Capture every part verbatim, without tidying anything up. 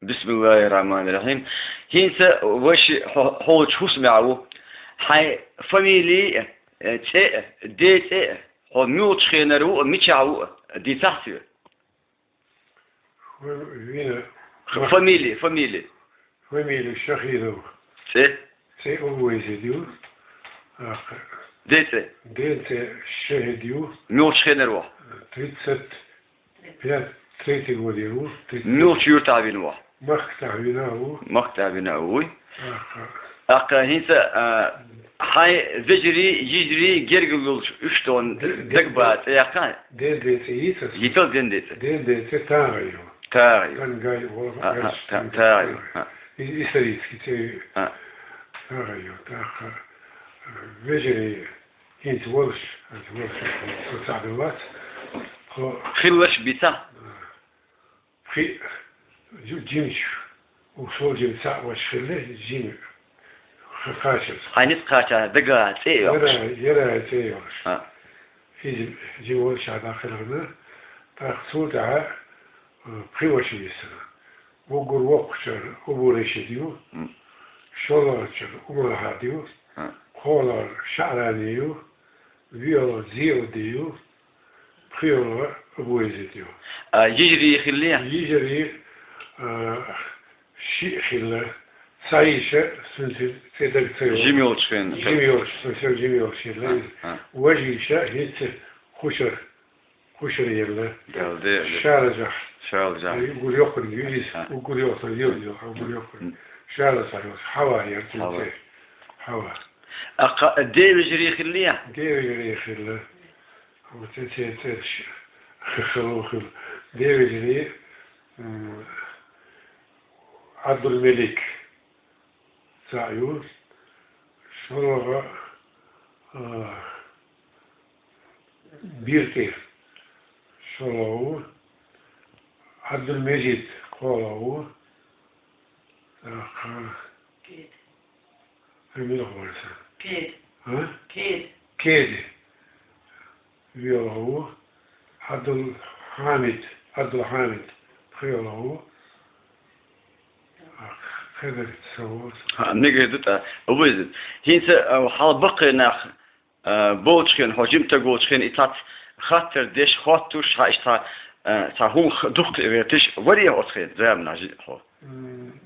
Бисмиллахир-рахманир-рахим. ХӀинца ваша хьо-, хьолчу хӀусамехь ву. Хьайн фамили, э, цӀе, ден цӀе, хьо муьлхачу хенара ву, мичахь ву, дийцахьа соьга. Фамили, фамили. Фамили Шахидов. ЦӀе? ЦӀе Убойзид ю. ТӀаккха. Ден цӀе? Ден цӀе Шахид ю. Муьлхачу хенара ву? Тридцать пять, третий годера ву. Муьлхачу юьртахь вина ву? Махкатахь вина ву. Махкатахь вина ву, вуй? ТӀаккха. ТӀаккха хӀинца, а, хьайн вежарий, йижарий гергара йолуш уьш тхуна дага бац, яьккхина? Ден ден цӀе йийца? Йитал ден ден цӀе. Ден ден цӀе ТагӀа ю. ТагӀа ю. Тангай, вала, а, а, гайш, та-, ТагӀа ю. А. И-, исторический цӀе ю. А. ТагӀа ю. ТӀаккха, а, вежарий хӀинца волуш, хӀинца волуш, со цхьаъ бен вац. Хо- Хилларш бийцахьа? А. Пхи-, жу-, жимачу, у сол жима цхьаъ ваша хилла, жима ха-, кхачаза. Хьайнца кхача дага цӀе йоккхуш? Яра, яра цӀе йолуш. А. Иза жима волчохь дӀакхелхина, тӀаккха цул тӀаьхьа, а, пхи ваша висина. Уггар воккхачара Убу Решид ю, м, шолгӀачара Умархьад ю, а, кхоалгӀара ШаӀрани ю, воьалгӀа Зиуди ю, пхоьалгӀа Убойзид ю. А, йижарий хиллий? Йижарий, а, шиъ хилла. Цхьа йиша, цуьнан цӀе дага ца йолу. Жима йолчу хенахь. Жима йолчу, цуьнан цӀе жима йолуш хилла. А, а. Важа йиша, хӀинца кхушара, кхушара елла. Далде. Шалажахь. Шалажахь. Уггар йоккхург ю иза. А. Уггар йоккхург ю, ю, уггар йоккхург. М. Шалажахь йолуш. Хьава яра цуьнан цӀе. Хьава. Хьава. А кха-, ден вежарий хиллий? Ден вежарий хилла. Оцу цӀе, цӀераш хала хилла. Ден вежарий, м, Ӏабдулмелик цхьаъ ю, шолгӀа, а, Бирти, шолгӀа ву, Ӏабдулмежид, кхоалгӀа ву, тӀаккха Хьан мила хуур сан? Кеди. А? Кеди. Кеди. ВиолгӀа ву. Абдулхьамид. Абдулхьамид. ПхоьалгӀа ву. Хедар ца ву. ХӀа, мегар ду тӀа. Вуьззина. ХӀинца, а, хьал баккхий нах, а, болчу хенахь, хьо жимтаг волчу хенахь, и цхьацца хаттар деш, хоттуш, хьан иштта, а, цхьа хӀума х-, дуккха а верташ, варий оцу хенахь заманахь жи-, хьо? М,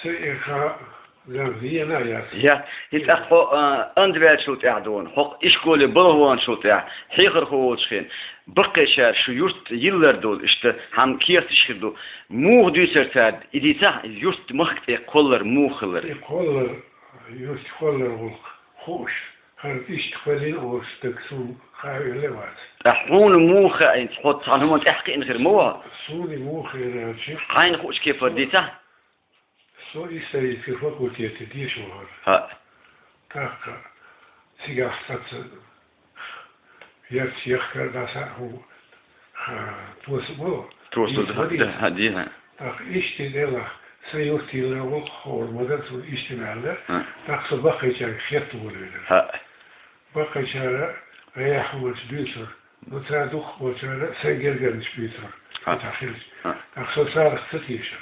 Се и ха-, ган вена яц. Я, и тӀаккха хьо, а, андваьллачул тӀаьхьа дуьйна, хьо ишколе балхаванчул тӀаьхьа, хьехархо волчу хенахь, баккхийчара шу юрт йиллар долу, иштта хьан кехаташ хир ду. Муха дуьйцура цара, и дийцахь, юрт махка тӀе кхоллар муха хилар? И кхоллар, юрт кхоллар гӀуллакх хууш, хӀара иштта хилла олуш стаг суна хаа а вац. Ткъа хьуна муха хаьа, хьо цхьана хӀуманна тӀаьхьа кхиъна хир ма ву хьо? Суна муха хир аьлча, хьайна хуучу кепара дийцахь? Со исторический факультете деша вахара. ХӀаъ. ТӀаккха цигахь саца ярца яхкар дӀаса хӀу, ха, тосу мо, тосу дийца ма дийца. ХӀаъ, дийна. ТӀаккха иштта делахь, сан юрт йиллар гӀуллакх хуур ма дара суна иштта аьлла. ХӀаъ. ТӀаккха со баккхийчаьрга хетта волавелира. ХӀаъ. Баккхийчара гӀайгӀа хӀуманаш дуьйцура. Ну, цара дукхахболчара сайн гергарнаш буьйцура. ХӀаъ. ХӀаъ. ТӀаккха со царах ца тешара.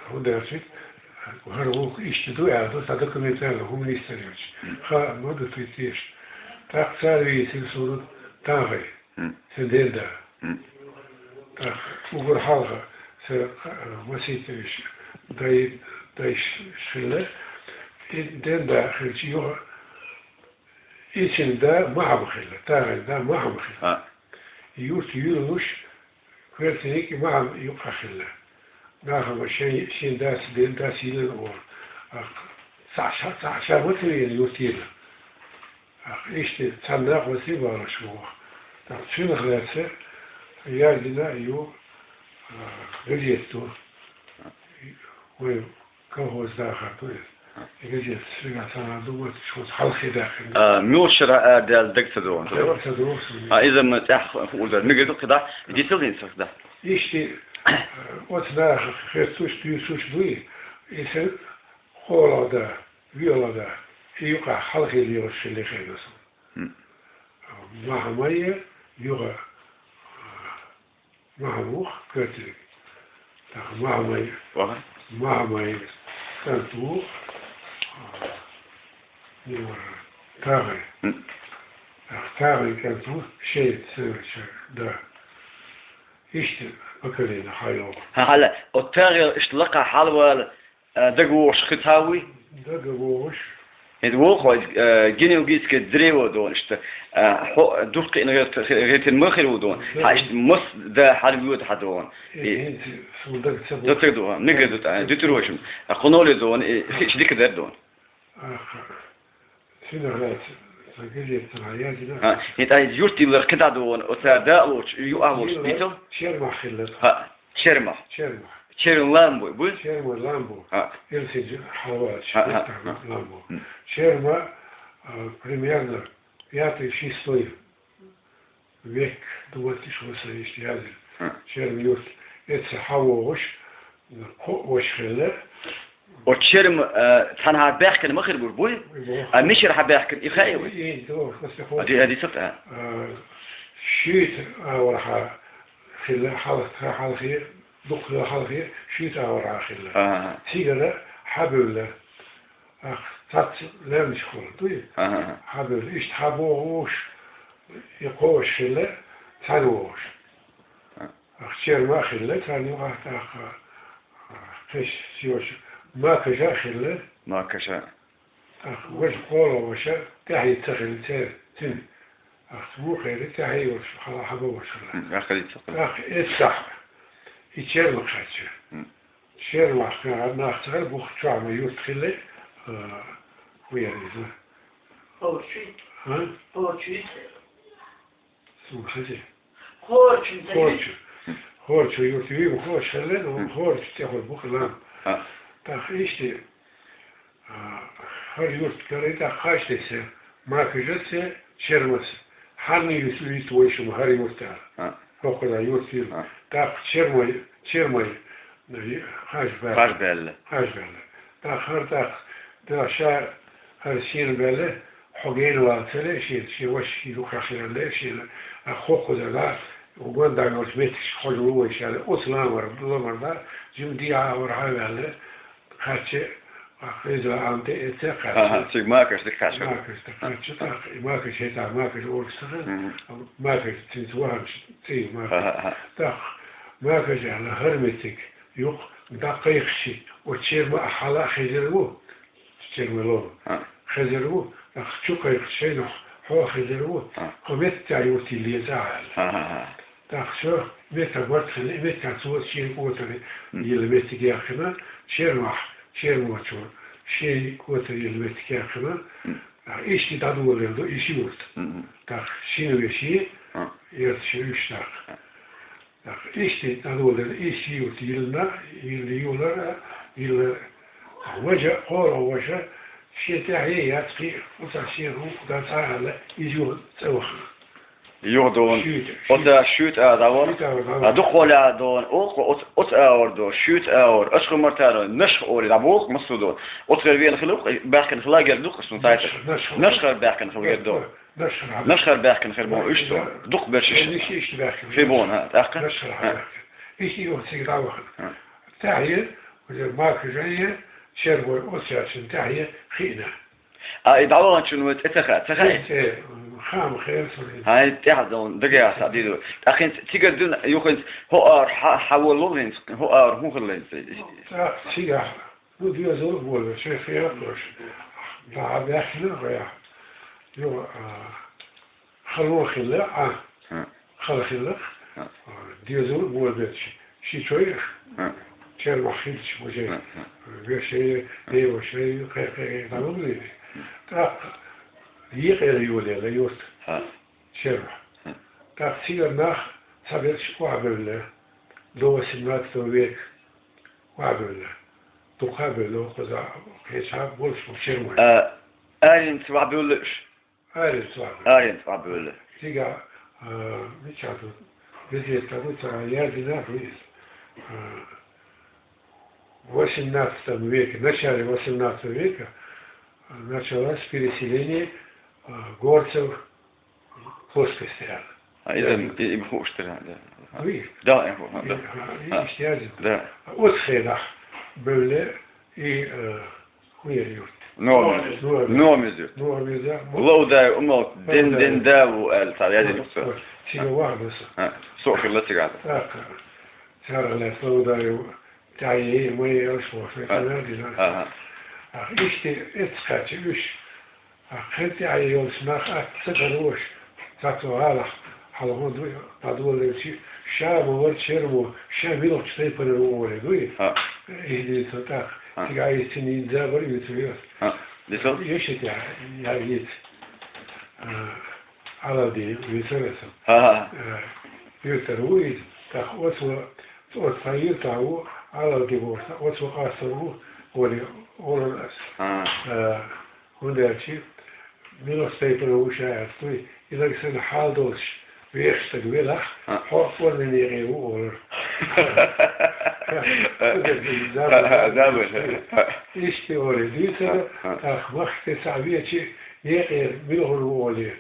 ХӀунда аьлча, хӀара гӀуллакх иштта ду аьлла, ду, цхьа документально хӀуманаш ца йоцуш. Хаам ма ду те-, теша. ТӀаккха цара вийцира суна ТагӀа. Сайн ден да. ТӀаккха уггар хьалха сан, а, масийтта вешан дай-, дайша хилла. И ден да хилча юха, и цуьнан да Махьма хилла, ТагӀин да Махьма хилла. Юрт юьйлуш, коьртаниг и Махьма юккъехь хилла. Нахана шайн, шен дас, ден дас йиллина олу. Цхьа ша, цхьа ша ма ца веана юрт йилла. Иштта цхьана накъостий бахьаш ву. ТӀаккха цуьнах лаьцна яздина а ю, а, газет ду. Вай колхоз дахар ду иза. И газет цигахь цхьана ду, вот, шуьца хьалхе даьккхина. А, муьлхачара арадаьлла дага ца догӀу, ца догӀу? Дага ца догӀу суна. А, иза ма тӀехь хуур дара. Мегар ду кхидӀа, дицал хӀинца кхидӀа. Иштта, а, оцу наха хеццуш, дуьйцуш дуй, и сан кхоалгӀа да, воьалгӀа да, и юкъахь хьалхе лелаш хилла хир ду суна. Махьмайя юха, Махьма ву-кх коьртаниг. Так, мамай, Ага. мамай кӀант ву, а, ну, тагӀай. М. Так, тагӀай кӀант ву, шесть, да. Иштта поколение хьайо. Ха, хьала, от тагӀай иштта лакха хьалвала, а, дагавогӀуш хи цхьа вуй? ДагавогӀуш. ХӀинца вохо, э, генеалогическое древо дон, иштта, э, хьо дукха кхиъна гӀерт-, гӀертина ма хир ву дон. Хьа иштта мас да хьалвода хьа дон. Э, И хӀинца сул даг ца бу. Ца ца ду, а, мегар ду, а, дитир вошим. А, кхуноле дон, э, хич дика дар дон. Аха. Сина гӀац, сан газет ца язина. А, хӀинца ай юрт йиллар кхидӀа дон, оца да лоч, ю а лоч, Йиллар дитал? Чермах хиллар. Ха. Черма. Черма. Черма лам бу, бу? Черма лам бу. А. Ил сиджи хавач, А, а, а. лам бу. М. Черма, а, примерно пятый, шестой век, думать, что вы слышите, я А. Черма юрт. Это хавош, ко ош хеле. О Черма, э, цхьана хьа бехкан ма хир бур, буй? Бу. А мишер хьа бехкан, и хай, И, и, то, после А, ди, а, ди сат, а. А, шуйт, а, варха, хилла, халх, халхи, дукла халхи, шуйт, а, варха, хилла. А. Цигара, хьабулла. Ах, цац лемш хул, дуй? А. Хьабулла, ишт хьабогуш, и кош хилла, цан вогуш. А. Ах, Черма хилла, цан вогуш, ах, ах, кеш, сиош, макажа хилла. Макажа. Ах, ваш кола ваша, тахи цахил цер, цин. Ах, мухери тахи ваш, хала хаба ваш хала. М, ах, хали цахил. Ах, эсах. И Черма хача. М. Черма ха, нах цахил бух чуама юрт хиле, а, хуяриза. Орчи. А? Орчи. Слушайте. Хорчу, Хорчу. Хорчу юрт, юрт, Хорчу, хеле, ну, Хорчу, те хор бухлан. А. Так, ишти, а, хар юрт, кари, так, хаш тесе, макажа се, Чермас. Ханны юрт, юрт, войшум, хар юрта. А. Хоккуда юрт, юрт. А. Так, Чермай, Чермай, ну, и хаш бал. Хаш бал. Хаш бал. Так, хар так, да, ша, хар сир бал, Хьо генвал ца ле шен, шен ваши ду хахлер ле шен, а хоккхуза да, угон да йолчу меттигаш хьожа лу вай шаьле, оцу ламар, ламар да, жим диа а вара хьа ваьлла, кхачча, а, хеза ам де эца кхачча. Ага, цига макаш дика кхачча. Макаш дика кхачча, так, и макаш хета, макаш орксаха, Мгм. макаш цинца ваханча, ци макаш. Ага, ага. Так, макаш аьлла, хӀара меттиг, юх, даккхайхчи, о черма а хьала а хезар ву. Чермело. А. Хезар ву, ах, чу кхайкхачу шайнах хьо хезар ву, А. кхо метта юртий леза аьлла. А, а, а. Так, всё, метта барт хилла, и метта цо шен котаре М. йилла меттиг яххина, чермах, чермочо шен котаре йилла меттиг яххина, М. а, ишти дӀадолалла ду, иши юрт. М, м. Так, шина веши, А. ярташи уьш нах. А. Так, иштта, дӀадолалла, иштта юрт йилла, йилла юлара, йилла важа, хӀора важа, шен тӀаьхье яц кхин, оцу шен хӀума дан цхьа а аьлла, иза юха цӀа вахана. Юха долан. Шуьйта, Оцу шуьйта. шуьйта а дӀавахана. Шуьйта а дӀавахана. А дукха хьола а долан, оцу, оцу а ор до, шуьйта а ор, ачу хӀумма тара, нашха ори дӀабоху, массо а до. Оцу хӀара вена хила, баьхкина хила гер ду, кху сун тайта. Нашха, нашха. Нашха баьхкина хила гер ду. Нашхара. Нашхара баьхкина хир бу, уьш ду. Дукха берш иштта. Иштта баьхкина. Хи бу, хӀа, тӀаккха? Нашхара хӀа. Иштта юха цига дӀавахана. ТӀаьхье, уже макажа е, шербой оццаьршина тӀаьхье хиъна. А, и дӀаваханчун вай тӀе ца хаа, ца хаа? Э, э, хам хер суна. Хьайн тӀаьхьа дон, дагаяхьа дийду. ТӀаккха хӀинца цигара дуьйна, юха хӀинца хӀо ара хьа-, хьаволлал хӀинца, хӀо ара хӀун хилла хӀинца? ТӀаккха цигахь. Ну, доьзал а болабелла, шайн хене а дош. ДӀа а баьхкина вай. Йо, а, хало хилла, а, ХӀа. хала хилла, ХӀа. а, доьзал а болабелча, ши чой, ХӀа. чермах хилча, уже, ХӀа, хӀа. вешей, девашей, кхе-кхе, дӀалур дийна. ТӀаккха екъера йолаелла юрт. ХӀа. Черма. Хм. Так, цигара нах цхьаберш охьабевлла, до восемнадцатого века охьабевлла. Дукха а бевлла, хӀокхуза кхечахьа болуш бу чермой. А, аренца охьабевлла уьш? Аренца охьабевлла. Аренца охьабевлла. Цига, а, мичахь ду, газетта ду, цара яздина ду иза. А, восемнадцатом веке, в начале восемнадцатого века, а, началось переселение, а, горцев плоскости. А, иза, и, и хууш тера, да. Уй. Да, и хууш, да. И, и, А, иштта яздина. Да. Оцу хенахь бевлла и, э, хӀун яра юрт? Ногамеза. Ногамеза. Ногамеза юрт. Ногамеза. Ловдай, умал, ден, Ловдай. Ден да ву аьлла, цхьа яздина Вот, со. Вот. Цига А. вахана со. А, со хилла цигахь. ТӀаккха. Царах лаьцна Ловдай, тӀаьхье, ма елаш вохуш, А. Канадина. Ага. А, иштта эцкхача уьш. А кхин тӀаьхье йолчу нах атта ца карош, цхьа цу гӀалахь хьалха ду, дӀадолавелча, ша ма вара Чермо, ша муьлхачу тайпанера ву олий дуй? А. Иштта дийца тӀаккха, А. цига Ӏийсина йинза бара юьйцур яц. А. Дисо? Еши тӀехь, я йийца. А, Ӏалавди юьйцур яц. А. А, юьртара ву иза. ТӀаккха оцу, оцу цхьа юьртахь ву, Ӏалавди бохуш, оцу къастор ву, олий, олура ас. А. А, ХӀунда аьлча, муьлхачу тайпанера ву ша аьлла дуй, и нагахь санна хьал долуш, вехаш стаг велахь, А. хьо Къорнин некъера ву олура. Забар. Иштта олий дуьйцура, А, а. тӀаккха махка тӀе цхьаъ веача, некъера муьлхара ву олий,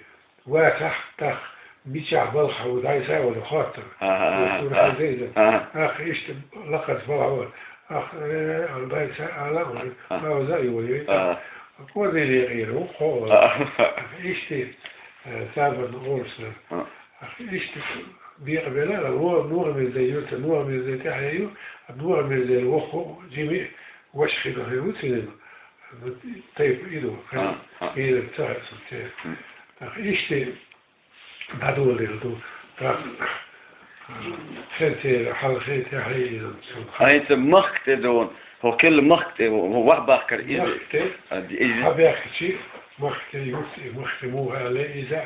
вацахь, тӀаккха мичахь балхахь ву дӀасаьвлла хоттура. А, а, а, Уьш а. Хьан дайза. А. ТӀаккха иштта лакхаза балхахь вара. Ах, э, ала дайса, ала, А. Лауза а йолий. А. Къорнин некъера ву хьо. А. Иштта, э, забарна олуш дан. А. Иштта бекъабелла, Ногамеза юьрта, Ногамеза тӀаьхье ю, Ногамеза воккха жима ваша хи бахье ву цуьнан. Тайпа и ду, А, а. Мийриг ца хаьа цунна церан. М. ТӀаккха иштта дӀадолийла ду. ТӀаккха, а, хенцера хьалхе тӀаьхье йина цунна. ХӀинца махка тӀе ду, хӀо кхилла махка тӀе, хӀо вахь бахкара иза. Махка тӀе А, ди-, иза. Хьабаьхкича, махка тӀе юрт, и махка тӀе муха аьлла иза,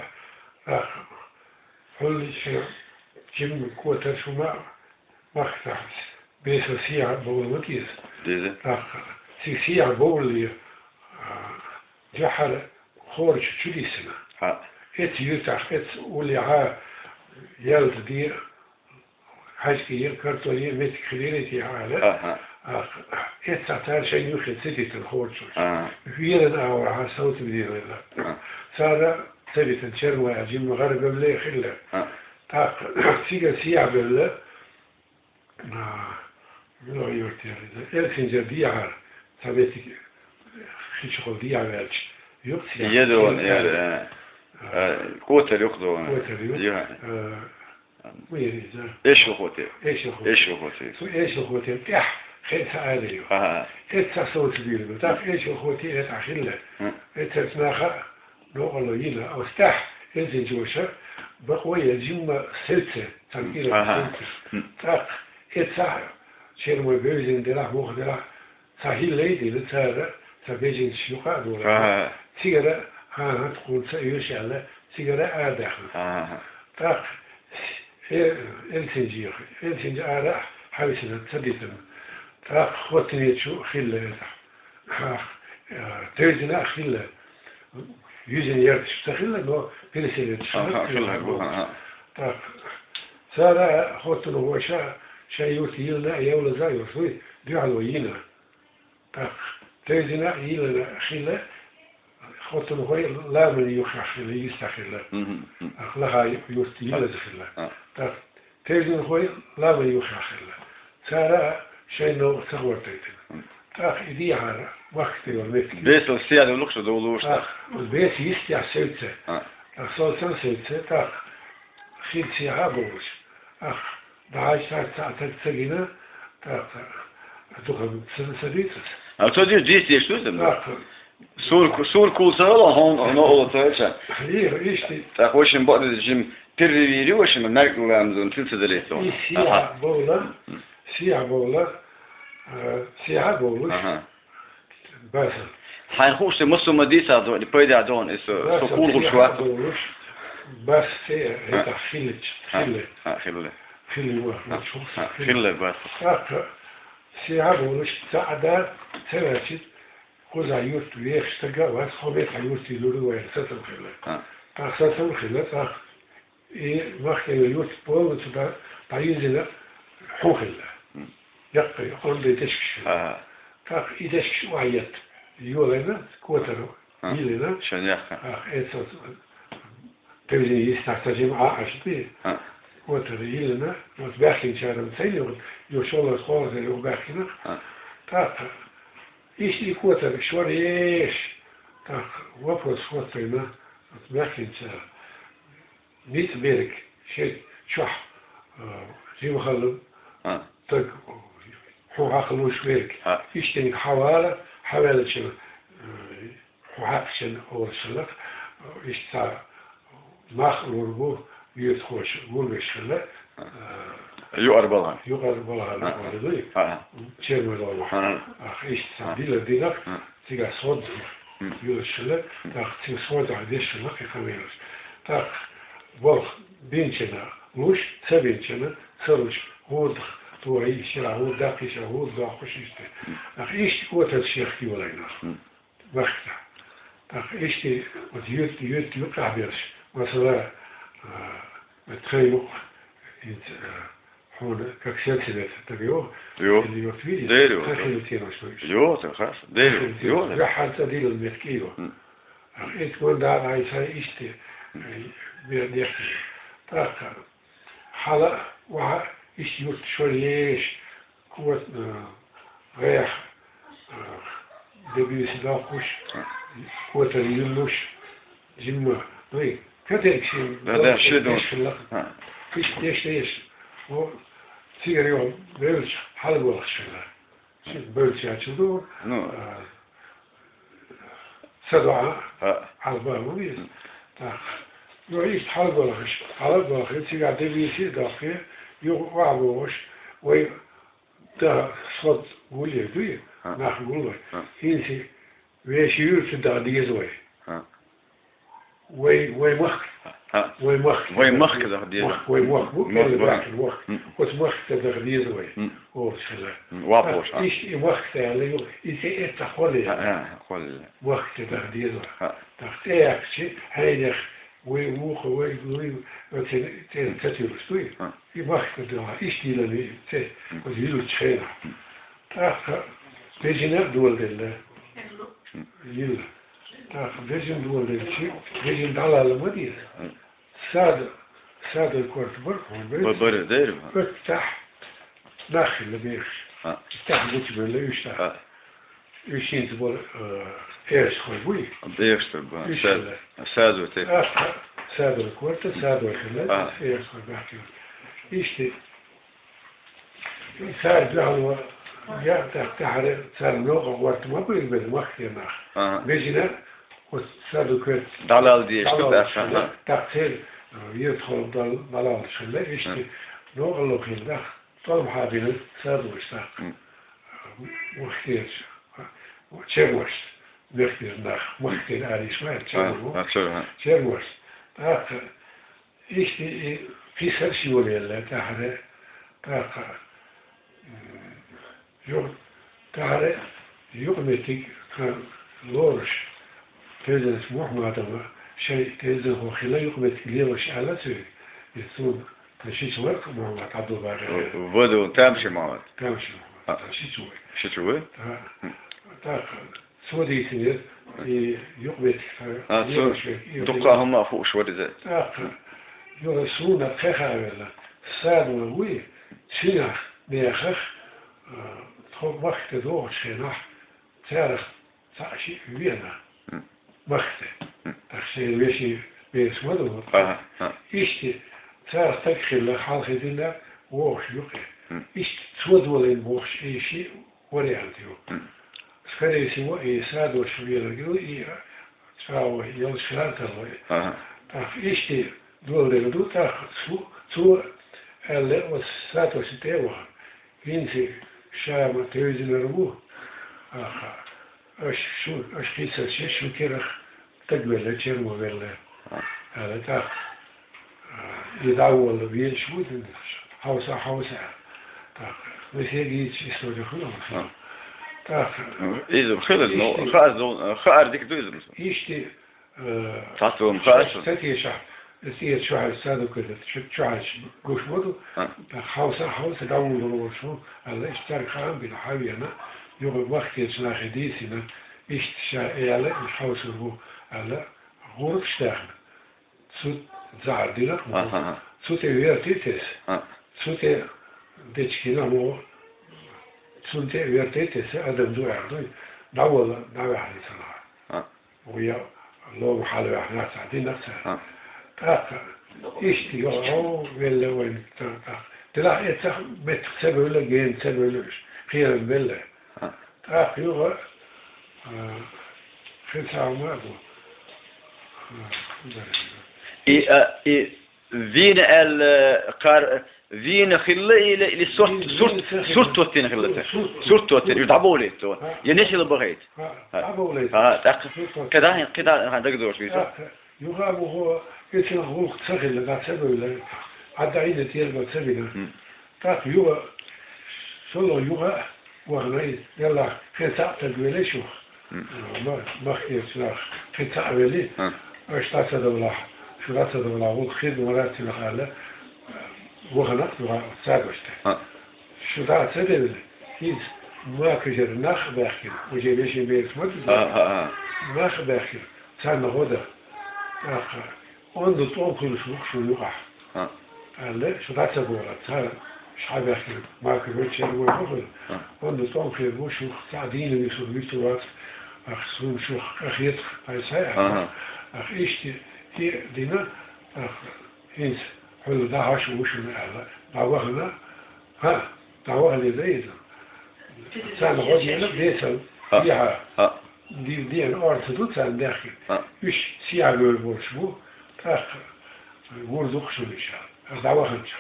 тӀаккха хьуллича, жимма котар шу ма, махкахь, бесо сехьа бовла ма деза. Деза. ТӀаккха, цига сехьа бовлале, а, дуьххьара хорачу чу диссина. Хьа. Эцу юьртахь, эцу уллехьа ялта де, хьаьжкӀа е, картоль е, меттиг хилийла те аьлла. Аха. Ах, эццахь цара шайна юххе ца дитина хорачуьнга. Ага. Велан агӀор хьан совцабелла. Ага. Цара ца дитина Чермоя жимма гӀарабевлла хилла. Ага. ТӀаккха цига сехьа бевлла, а, мила юрт яра иза, Элсинджер дехьара, цхьа меттиг хи чухула дехьа ваьлча, юкъ сехьа. Е ду ван, э, э, котар юкъ ду ван. Котар юкъ. Е. Э, Ма яра иза. Эшелхо тӀе. Эшелхо тӀе. Эшелхо тӀе. Цу эшелхо тӀе тӀехь хенца ала ю. Ага. Эццахь совцабелла. ТӀаккха эшелхо тӀе эцхьа хилла. Хм. Эццахь наха новкъарло йина. Оцу тӀехь Элсинджоша бакъо я жимма севццӀа, цхьана кӀира Ага. севццӀа. Хм. ТӀаккха эццахь Чермой бевзина делахь, муха делахь, Цхьа хӀилла йина цара, цхьа бежанаш юкъа а долура. Ага. Цигара, хӀан-хӀа, тхуна ца оьшу аьлла, цигара арадаьхна. Ага. ТӀаккха э, Элсинджи, Элсинджи ара хьаьвсина, ца дитина. ТӀаккха Хоттанечу хилла иза. Ах, э, тевзина а хилла. Юьзина ярташ ца хилла, но переселенцаш Ага, хилла, хилла, ага, ага. ТӀаккха цара Хоттанхоша шайн юрт йиллина а, евлаза а йолуш вуй, дуьхьало йина. ТӀаккха тевзина а, йиллина а хилла, Хоттанхой ламан юххехь хилла, йистехь хилла. Мгм, мгм. ТӀаккха лаха юрт йиллаза хилла. А. ТӀаккха тевзинхой ламан юххехь хилла. Цара а шайн новкъа ца гӀортайтина. Мгм. ТӀаккха и дехьара махка тӀе йолу меттиг. Бесо сехьа луш ду луш. ТӀаккха беса йистехь севццӀа. А. ТӀаккха совццӀа севццӀа, тӀаккха хила сехьа а бовлуш. Ах, ДӀахьажча, цхьа а стаг ца гина, тӀаккха дукха ца, ца дийцас. А цо дийцу дийца деш ду иза? ТӀаккха. Сур, сур кул ца хала, хьуна, хьуна олу ца хилча. Хьийра, иштта. ТӀаккха вайшимма бакъдерг жим пирри вийри, вайшимма маьркӀа ламазон тил ца далийта. И сехьа бовла, М. сехьа бовла, э, сехьа бовлуш. Аха. Баса. Хьайна хууш ма сумма дийца ду, или пайда ду, и со, со кул гӀулш вац. Баса, баса, это хилич, хиле. А, хиле. Хиле ва, А, чухс, а, хиле. Хиле баса. ТӀаккха сехьа болуш, цхьа а да, ца ваьлча, кхузахь юрт вехаш стаг а вац, хьо вехаш юрт йилур ву аьлла, сацам хилла. А. ТӀаккха сацам хилла, тӀаккха И махкахь йолу юрт полностью дӀа-, дӀайирзина хьун хилла. Мгм. Яккхий, онда дешкаш хилла. Ага. ТӀаккха и дешкаш охьаетта, йолийна, котара, Ага. йилина. Шен яккха. Ах, эцо, Тевзин йиснахь ца жима Ӏа аша бий? А. Котара йиллина, оцу баьхкинчара ма ца йилла, юха шолгӀа, кхоалгӀа йола баьхкинарг. А. ТӀаккха иштта и котара шор еш, тӀаккха вопрос хӀоттийна оцу баьхкинчара. НицкъаӀ берг, шен чохь, а, жима хилла, а, стаг, хьуна хьакха луш верг. А. Иштта хьавала, хьаваьллача, а, хьо хьаькхначунна олуш хилла, иштта цхьа мах а лур бу, юьртахоша гулбеш хилла, а, юкъара балхана. Юкъара балхана, а, олу дуй? А, а. Чермалой вахана. А, а. Ах, иштта цхьа, а, дилар динарг, м, цигахь схьа, м, юьллуш хилла, м, тӀаккха цига схьа деш хилла кхин къамелаш. ТӀаккха болх бинчунна луш, ца бинчунна ца луш, гӀурдах тухий, шера гӀурд даккхий, шера гӀурд доккхуш иштта. М. ТӀаккха иштта котара шех йолийна. М. Бахка. ТӀаккха иштта, оцу юьрт, юьрт юккъехь берш, масала, а, тхайн юкъ, хӀинца, а, хьуна как сельсовет, так йо? Йо. Или юрт види? Дер йо. Тхан хила тенош вуьш. Йо, так хорошо. Дер йо. Тхан хила тенош. Йо, так. Ваьхьар цӀа дилла мехкий йо. М. А, эцкон да, ай, сай иштта, м, а, бер дехкий. ТӀаккха, хьала, ваха, иштта юрт шор еш, кот, а, гӀех, а, дебиси доккхуш, котара юьллуш, жимма, ну и катерг шен, да, да, шен деш хилла. А. Кхиш деш деш. О, цигара йо, бевлча, хьала болхаш хилла. Шен бевлча ячу ду, ну, а, Са доӀа, а, хьалба ма веза. М. Так. Ну, иштта хьалабалхаш, хьалабалхе, цигахь де вийсий а доккхе, юха охьабогӀуш, вай да схьа гулъе дуй, а, нах гуллой. А. ХӀинца вешан юьрта даха деза вай. А. Вай, вай махка. А. Вай махка. Вай махка даха деза. Мах-, вай махка. Бу мах-, кхеле мах-, баьхкина махка. М. Оцу махка даха деза вай. М. Олуш хилла. М, вапуш, а. Иштта и махка аьлла ю, и цӀе эцца хьоле. А, а, хьоле. Махка даха деза. А. ТӀаккха цӀе яьккхича, хьенех, вай вукху, вай, вай, оцу цӀе ца туьллуш дуй? А. И махка даха, иштта йиллина и цӀе, м, оцу йиллачу хенахь. М. ТӀаккха бежина а доладелла. М. Йилла. ТӀаккха бежина доладелча, бежина дӀалалла ма деза. М. Сада, садой корта бара хьуна, бара, бара, дера. Оццахь нах хилла бехаш. А. Тахь гучубелла уьш тӀаккха. А. Уьш хӀинца болу, э, эрсхой буй? Эрсхой бу, уьш сад-, хилла. Садой те. ТӀаккха садой корта, садой хилла, а, эрсхой баьхкина. Иштта Цара дуьхьал ван, я, тӀаккха тӀаьхьара царна новкъа гӀорта ма буьйлабелла махкахь нах. Ага. Бежина, оцу саду коьрта дӀалала дезаш ду, дӀалала тӀаккха, дезаш ду, ага, тӀаккха церан, э, вертахула дӀал-, дӀалалаш хилла, иштта, ага, новкъарло хилла, тӀаккха тӀом хьабина садош тӀаккха. М. Махкахь, чергош, мехкера нах, махкахь ариш ма аьлла, чергош. А, а, чер-, а. Чергош. ТӀаккха Иштта и писарш йолаелла тӀаьхьара, тӀаккха, м, юкъ-, тӀаьхьара юкъаметтиг тхан лоруш, Тевзанчу Мухьамадова шайн тевзанхо хилла юкъаметтиг лелош аьлла цуьнга, иза суна тхан шича вара Мухьаммад Ӏабдулбакъи. В-, вада, тамашийна Мухьаммад. Тамашийна Мухьаммад, а, тхан шича ву. Шича ву? ТӀаккха, тӀаккха Цо дийцинера, и юкъаметтиг, а, цо лелаш верг, и дуккха хӀума а хууш вара иза. ТӀаккха, юха суна кхин хаа велла, садо вуй, цуьнах, нехах, а, тхо махка догӀучу хенахь, царах цхьаъ шиъ веана. М. Махка. М. ТӀаккха шайн вешин бераш ма ду. Ага, ага. Иштта, царах стаг хилла, хьалхе дина, вогӀуш юкъе. М. Иштта цо долийна бохуш, и шиъ вариант ю. М. Скорее всего, и садош велларг ю, и чӀагӀо йолуш хилар тарло. Ага. ТӀаккха иштта доладелла ду, тӀаккха цу-, цо аьлла, оцу садошна тӀе а вахана. ХӀинца ша ма тевзинарг ву, аха, аша шу, аша хийцалаш, шу кирах Стаг велла, чермо велла. А. Аьлла, тӀаккха, а, и дӀаволла везаш ву, хьовса, хьовса. ТӀаккха, весега йийцаш истори хуьлу. А. ТӀаккха, иза хила, ну, иштта, хаар ду, хаар дика ду иза. Иштта, э, цхьацца вон хаар ду. Ца тешахь, эс эца чохь саду кхетар, чу-, чохь гуш ма ду. А. ТӀаккха хьовса, хьовса, дӀавуллур волуш ву, аьлла, иштта цаьрга хаам бина, хьавеана, юха вахкечу нахе дийцина, иштта ша аьлла, и хьовсур ву, аьлла, гӀурбаш даьхна. Цу Зар динах мо. Аха, аха. Цу тӀе вертайтес. А. Цу тӀе дечкина мо. Цун тӀе вертайтес, адам дуьхьал дуй. ДӀавала, дӀаваьхьна цунах. А. Вуя, лома хьалаваьхьна цхьа динах цара. А. ТӀаккха, иштта йо, о, велла вайн, тӀаккха. Делахь эццахь меттах ца бевлла, гена ца бевлла уьш. Кхерам белла. А. ТӀаккха юха, а, хин цхьа хӀума а бу. А, да. И, а, и вийна аьлла, кхар-, вийна хилла или, или сурт, вийна, сурт, вийна ца хилла. Сурт тоттина хилла те? Сурт, сурт. Сурт тоттина, ю дӀаболийта. А. Я несила бахайта. А, а. ДӀаболийта. А, тӀаккха. Сурт тоттина. КхидӀа, кхидӀа, ха, дагадош вийца. А, юха а бу хӀо, эццахь гӀуллакх ца хилла, дӀа ца бевлла. Ӏадда Ӏийна тӀера ца бина. М. ТӀаккха юха шолгӀа юха а вахана, и, деллахь, кхин цхьаъ стаг велий шух. М. Ма-, махкерча нах, кхин цхьаъ велий, м, аша дӀа ца довлахь, шу дӀа ца довлахь, гӀуллакх хир ду мара цунах аьлла, вахана юха царгашта. М. Шу дӀа ца девлла, хӀинца макажара нах а баьхкина, уже вешин бераш ма ду, а, а, а, нах а баьхкина, царна гӀо дан. ТӀаккха онда тӀом хуьлуш ву шун юкъахь. А. Аьлла, шу дӀа ца бора, цара шхьа баьхкина, макажара чер вой ма хуьлу. А. Онда тӀом хир бу шух, цхьа дийна висур вуьтур вац, ах, суна шух къахетах, ай сай, ах, ага, ах, иштта, и дина, ах, хӀинца, хьуьлла дӀахьош ву шуна аьлла, дӀавахана, хӀа, дӀавахале дан иза. Царна гӀо дена, децал, а, дехьа. А. Ди-, диъана орца ду царна даьхкина. А. Уьш сехьа бевр болуш бу, тӀаккха вур ду-кх шуна уьш аьлла. Ас дӀаваханча,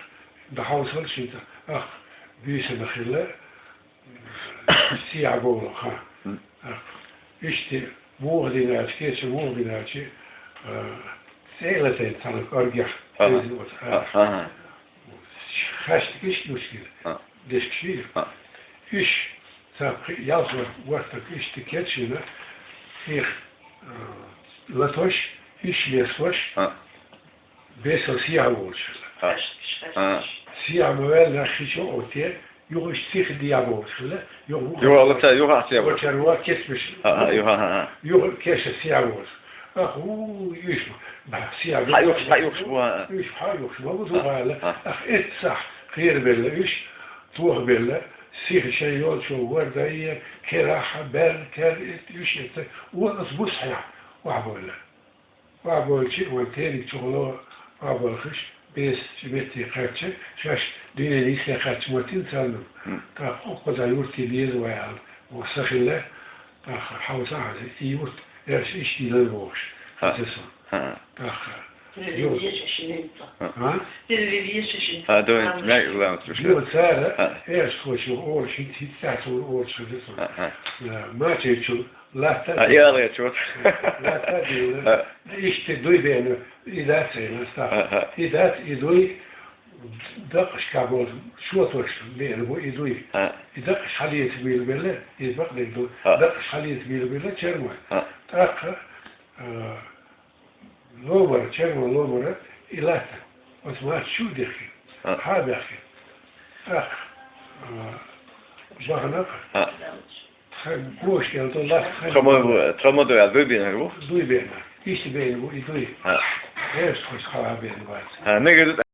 дӀахьовсал шуьца, ах, буьйсанна хилла, сехьа бовла, ха. М. Ах, иштта муха динарча, кеча муха динарча, а, цӀе а латайна цхьана кӀоргех, ага, хезна оцу, а, ах. Ага. Хаьштиг иштта луш гира. А. Дешкаш вийра. А. Уьш, цхьа пхи-, ялх вар-, вартак иштта кечйина, их, а, латош, уьш лестош, а, бесал сехьа волуш хилла. А. А. Сехьа ма ваьлла, нах хи чу а оттае, юха уьш сиха дехьа волуш хилла, юха ву-, юха лаца, юха сехьа волуш. Вачар ван кечбеш. А, а, юха, а, а. Юха кеша сехьа волуш. Ах, у, уьш, ба, сехьа хьа юхаш, хьа юхаш бу, а. Уьш хьа юхаш ма бу, а, ваьлла. А. Ах, эццахь кхерабелла уьш, тохабелла, сиха шайн йолчо вар дайе, керахьа, бер, кер, эт, уьш эццахь, вон ас бус хьа, вахьаболла. Вахьаболча, вайн териг чухула вахьаболхаш, бесачу метте кхаьчча, шаьш дуьненан йисте кхаьчча моттина царна. М. ТӀаккха оккхаза юрте беза вай аьлла, вон са хилла, тӀаккха хьовса хьаза, и юрт, эрш иштта йилар вохуш, ха, хаза сон. Ха. ТӀаккха, юрт. Ха? Ха, дой, ам, мягла, слушай. Юрт цара, ха, эрш хошур олуш, хит, хит цӀа сур олуш хаза сон. Ха, ха. Э, Мачайчул латта а, ялгӀечу. Латта а дийна. А. Иштта дуй беана, и дац айна, стах. А, а. И дац, и дуй, дакъашка болу, шотош беана бу и дуй. А. И дакъаш хьалеца бийла белла, и бакъдерг ду. А. Дакъаш хьалеца бийла белла, чермой. А. ТӀаккха, а, ломара, чермой ломара, и латта. Оцу маца чу а дихкина. А. Хьа а баьхкина. ТӀаккха, а, бахана. А. Тхан гошкел ду латта. Тхама, тхама ду аьлла, дуй беана бу? Дуй беана. Иштта беана бу, и дуй. А. Эшта хӀуш хала беана бац. А, мегар ду